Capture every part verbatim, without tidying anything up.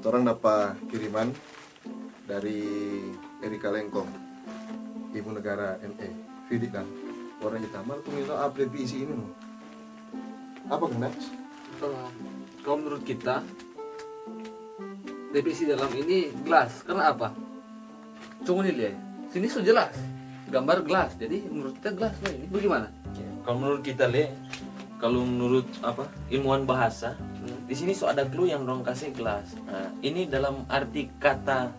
Torang dapa kiriman dari Erika Lengkong, ibu negara M E, Fidi dan orang hitam. Mar kong itu apa depe isi ini, no? Apa kang Dax? Eh, kalau menurut kita, depe isi dalam ini gelas. Karena apa? Cuma nih, lihat. Sini so jelas. Gambar gelas. Jadi menurut kita gelas lah ini. Bagaimana? Ya, kalau menurut kita, le, kalau menurut apa, ilmuwan bahasa, di sini so ada clue yang dong kasih gelas. Nah, ini dalam arti kata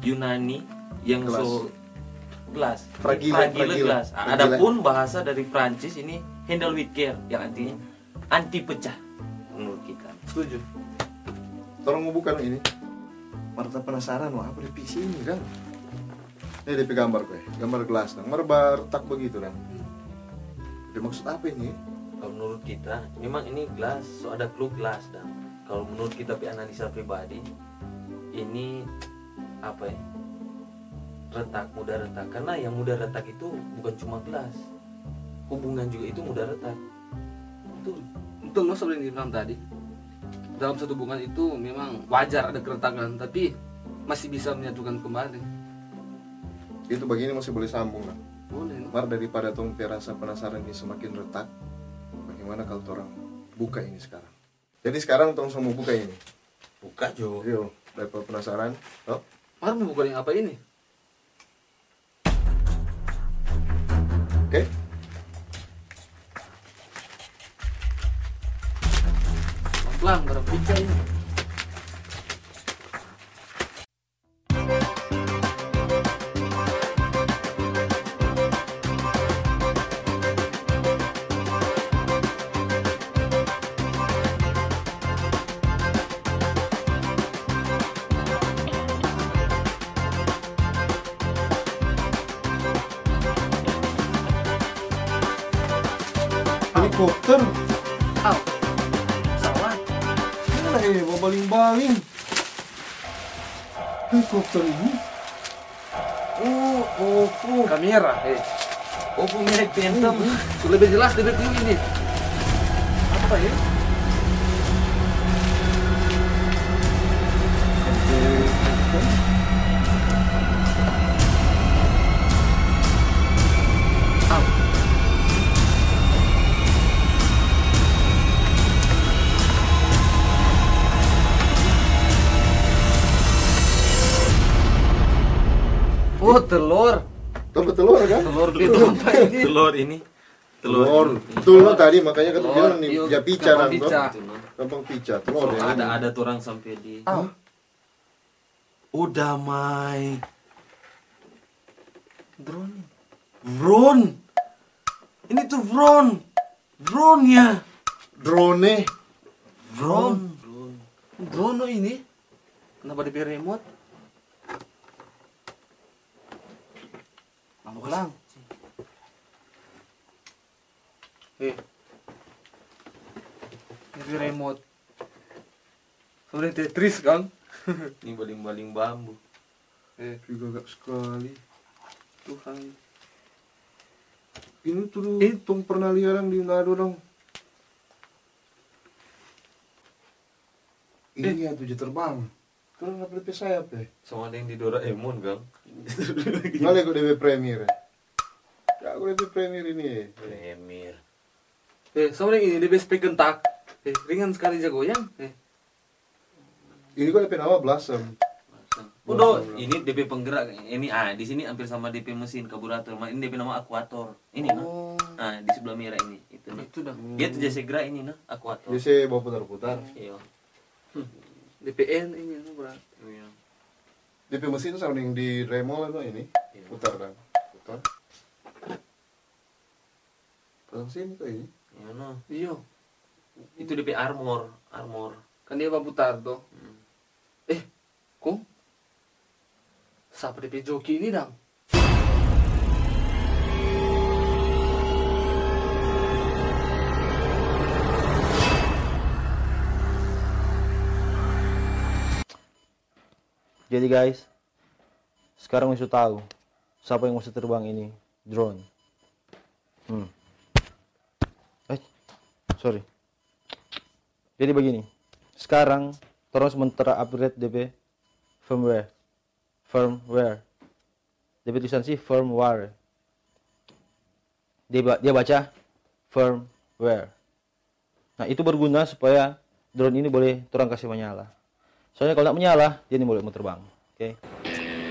Yunani yang Gelas. so gelas. Fragile, Fragile fragile. gelas. Ah, Fragile. Adapun bahasa dari Prancis ini handle with care, yang artinya anti pecah menurut kita. Setuju. Tolong mau buka no ini. Mar ta penasaran, wah, apa depe isi ini, kan? Ini depe gambar, pe. Gambar gelas, dang. Mar baretak begitu, dang. Dia maksud apa ini? Kalau menurut kita, memang ini gelas, so ada clue gelas, dang. Kalau menurut kita pe analisa pribadi, ini apa ya? Retak, mudah retak. Karena yang mudah retak itu bukan cuma gelas. Hubungan juga itu mudah retak. Betul. Betul, Mas, apa yang dibilang tadi. Dalam satu hubungan itu memang wajar ada keretakan, tapi masih bisa menyatukan kembali. Itu begini masih boleh sambung, nah. Boleh, no? Mar, daripada tong pe rasa penasaran ini semakin retak, bagaimana kalau torang buka ini sekarang? Jadi sekarang tong so mo buka ini. Buka jo. Iyo, daripada penasaran, to? Mar mo buka deng apa ini? Oke. Pelan-pelan, barang pizza ini. Helikopter. Au. Pesawat. Mana, eh, babaling-baling. Helikopter ini. Oh, oh, oh. Kamera, eh. Oh, merek Phantom. Sudah lebih jelas dari view ini. Apa ya? Oh, telor. Tambah telor, kan? Telor betul apa ini? Telor ini. Telor. Telor. Betul, no, tadi makanya kan Telor, bilang nih, iyo, ya, pica gampang dang, to? Pica. Gampang pica, telor. So, ya, ada, ini. Ada torang sampe di Ah. Oh, damai. Drone. Vron. Ini tuh Vron. Vron ya. Drone. Vron. Drone ini. Kenapa di remote? Ulang. Eh. Ini remote. Sebenarnya Tetris, kan? Ini baling-baling bambu. Eh. Ih, gagap sekali. Tuhan. Ini tuh Eh. tong pernah lia dang di Manado dang. Ini Eh. yang tujuh terbang. Keren apa depe sayap, eh? Sama deng di Doraemon, kang. Ngale ko depe premier, eh? Ya, ko depe premier ini, eh. Premier. Eh, sama deng ini, depe spek gentak. Eh, ringan sekali ja goyang, eh. Ini ko depe nama Blossom. Udah, Blossom. Ini depe penggerak. Ini, ah, di sini hampir sama depe mesin karburator. Ma-, ini depe nama akuator. Ini, no? Oh. Ah, di sebelah merah ini. Itu, no? Itu dah. Dia tuh jase gerak ini, no? Akuator. Jase bawa putar-putar. Iya. Hmm. Depe en ini, no, berat. Iya. Depe mesin sama yang di remol itu ini. Iya. Putar, kan? Putar. Pasang sini kok ini. Iya, no. Iyo. Itu depe armor, armor. Kan dia baputar, to. Hmm. Eh, kong? Sapa depe joki ini, dang? Jadi, guys, sekarang ngoni su tau sapa yang bisa terbang ini drone. Hmm. Eh, sorry. Jadi begini, sekarang torang sementara upgrade depe firmware. Firmware. Depe tulisan si firmware. Dia ba-, dia baca firmware. Nah, itu berguna supaya drone ini boleh torang kasih menyala. Soalnya kalau nggak menyala, dia ini boleh mau terbang. Oke.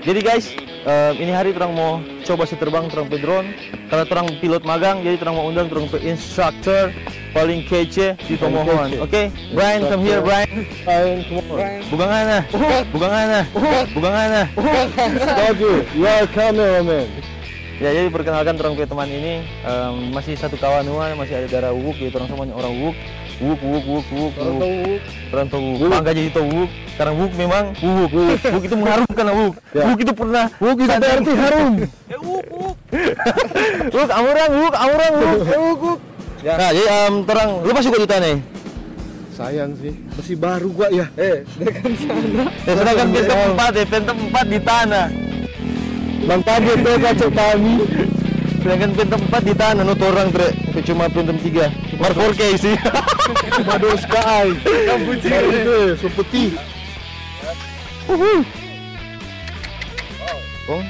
Jadi guys, em, ini hari torang mau coba si terbang torang pe drone. Karena torang pilot magang, jadi torang mau undang torang pe instructor paling kece di Tomohon. Oke, Brian, come here, Brian. Brian, come on. Bukan ngana, bukan ngana, bukan ngana. Told you, you are a cameraman. Ya, jadi perkenalkan torang pe teman ini, em, masih satu kawan nua, masih ada darah Wuk, jadi torang samua orang Wuk. Wuk, Wuk, Wuk, Wuk, Wuk. Orang tau Wuk. Orang tau Wuk. Bangga jadi tau Wuk. Karena Wuk memang Wuk. Wuk itu mengharumkan Wuk. Ya. Wuk itu pernah. Wuk itu berarti harum. Eh, Wuk, Wuk. Wuk, amurang, Wuk, amurang, Wuk. Eh, Wuk, Wuk. Ya. Nah, jadi, em, torang, lu masih di tanah, eh? Sayang sih, masih baru gua ya. Eh, sedangkan sana. Ya, sedangkan Phantom empat, ya, Phantom empat di tanah. Bang Kaget, tuh, kacau kami. Sedangkan Phantom empat di tanah, no, torang, tre, cuma Phantom tiga. Mar four K sih. Cuma dos K ai. Yang bucin. Baru itu, eh, so peti. Uhuh. Kong?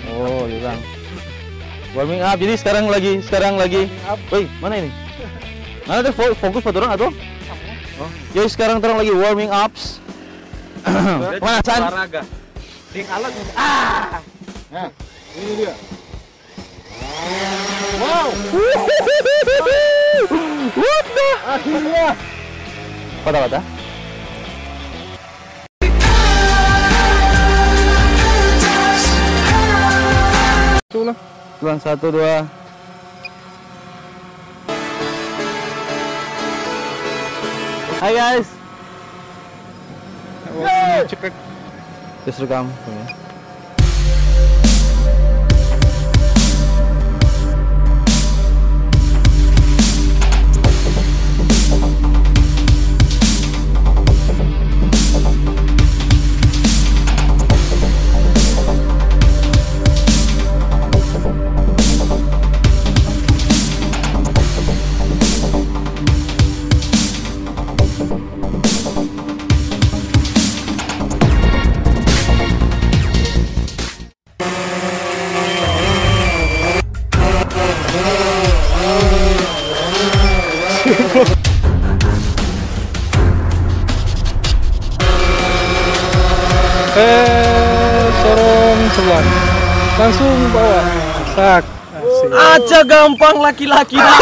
Oh, hilang. Warming up. Jadi sekarang lagi, sekarang lagi. Woi, mana ini? Mana tuh fo-, fokus pa torang atau? Oh. Jadi sekarang torang lagi warming ups. Pemanasan. Olahraga. Ding alat. Ah. Nah, ini dia. Wow. What the? Akhirnya. Patah, patah. Ulang. Ulang, satu, dua. Hai, guys. Cepet. Terus rekam. Eh, sorong sebelah. Langsung bawa. Sak. Asik. Aca gampang laki-laki dah.